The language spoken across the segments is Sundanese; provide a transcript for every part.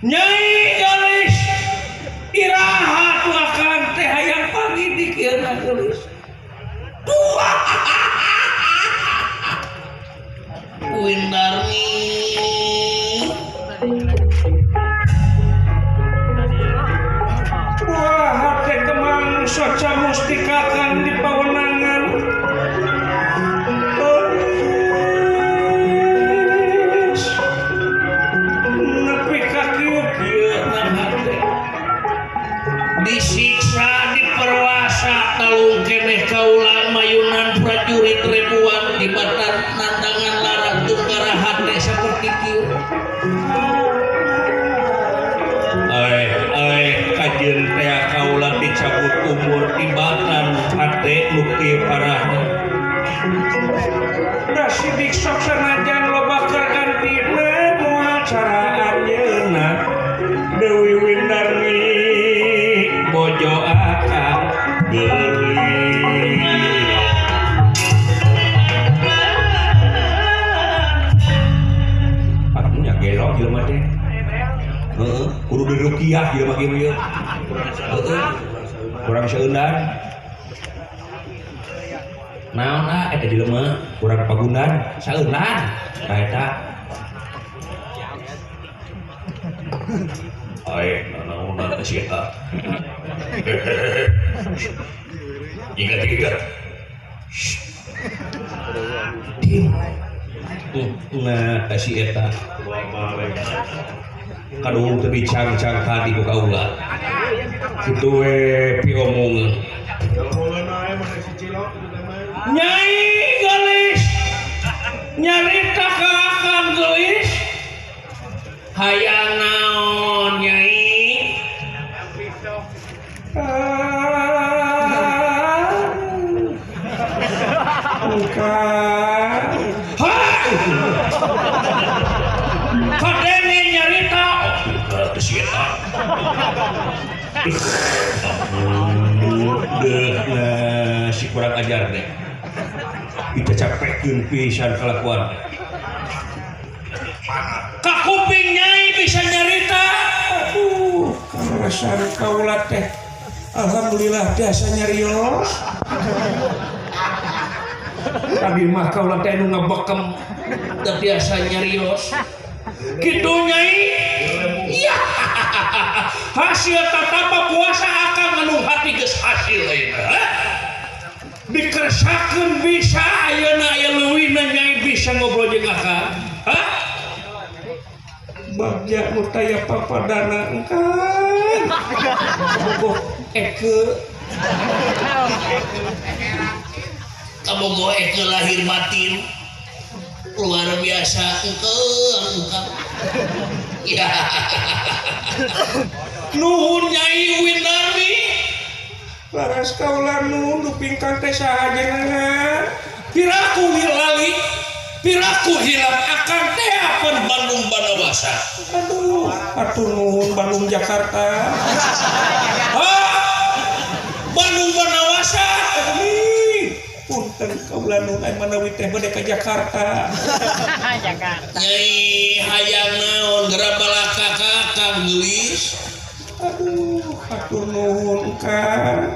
Nyai Geulis iraha tuh akang teh hayang pagi dikieuna geulis. Dua. Windarmi. Wah, hate kemang soca mustika kang di pawenangan. Geus. Nepi ka kieu-kieu na hate. Disiksa diperwasa talung keneh kaula mayunan prajurit ribuan di batan nandangan larang tunggara hate seperti kieu. Ai kajeun teh kaula dicabut umur di batan hate nu kieu parahna. Da sidik sok sanajan loba keur gantina moal cara anjeunna Dewi Windarmi bojo akang geulis. Atuh gelo jelema teh. Heeh, kudu diruqyah jelema kieu ieu. Heeh. Kurang seundan. Naon ah eta jelema kurang pagundan saeundan ka eta. Ae nanaonan teh si eta. Ingat ingat. Diem. Nah si eta. Kaduhung teu dicangcang hati ku kaula. Kitu we piomongeun. Nyai Geulis nyarita ka akang geulis hayang naon nyai? Bukan. Ha! Kadenge nyarita oh, si eta. Deuh, nah, si kurang ajar deh. Kita capekkeun pisan kalakuan. Ka kuping nyai bisa nyarita. Aduh, kaleresan kaula teh. Alhamdulillah biasa nyarios. Tadi mah kaula teh nu ngabekem teu biasa nyarios. Kitu nyai. Iya. Hasil tatapa puasa akang anu hati geus hasil ayeuna. Dikersakeun bisa ayeuna aya leuwihna nyai bisa ngobrol jeung akang. Hah? Bagja nu taya papadana engkang. Kabogoh eke. Kabogoh eke lahir batin. Luar biasa engkang engkang. Ya. Nuhun Nyai Windarmi. Laras kaula nuhun dupingkang teh saha jenengan. Piraku hilali, piraku hilap akang teh apan Bandung Banawasa. Aduh, atur nuhun Bandung Jakarta. Ha? Bandung Banawasa. Aduh, punten kaula nuhun aya manawi teh bade ka Jakarta. Jakarta. Nyai hayang naon geura balaka ka akang geulis. Aduh, atur nuhun kang.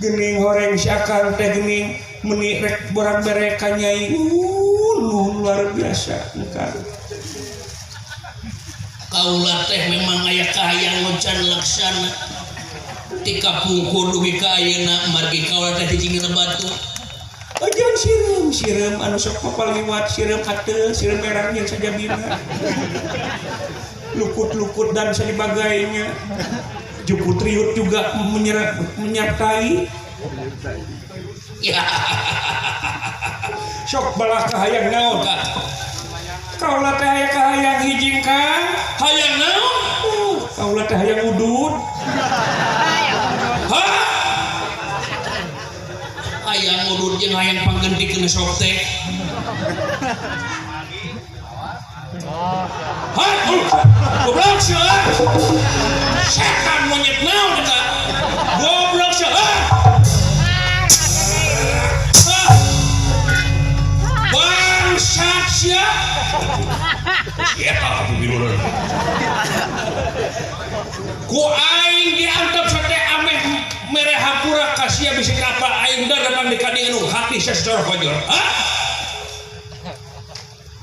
Geuning horeng si akang teh geuning meuni rek borang bere ka nyai. Nuhun luar biasa kang. Kaula teh memang aya kahayang ngocan laksana. Ti kapungkur dugi ka ayeuna margi kaula teh dijingil batu. Ajan sireum sireum anu sok papaliwat sireum ateul sireum merah jeung sajabina. Lukut-lukut dan sebagainya. Jukut riut juga menyertai. Ya. Sok balaka hayang naon ka? Kaula teh aya kahayang hiji kang. Hayang naon? Kaula teh hayang udud. Hah? Hayang udud jeung hayang panggentikeun sok teh. Hah? Goblok sia. Setan monyet naon eta? Si eta kapibilunan. Ku aing diantep sate ameh mere hampura ka sia bisi apa aing datang di kadingan hati sia secara kojor. Hah?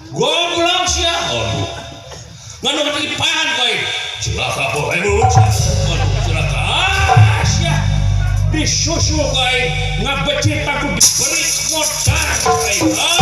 Goblok sia. Aduh. Nganu ketipan kowe. Cilaka poe lu. Aduh, cilaka. Ah, sia. Disusul kowe ngabecit aku diberi modar kowe. Ah.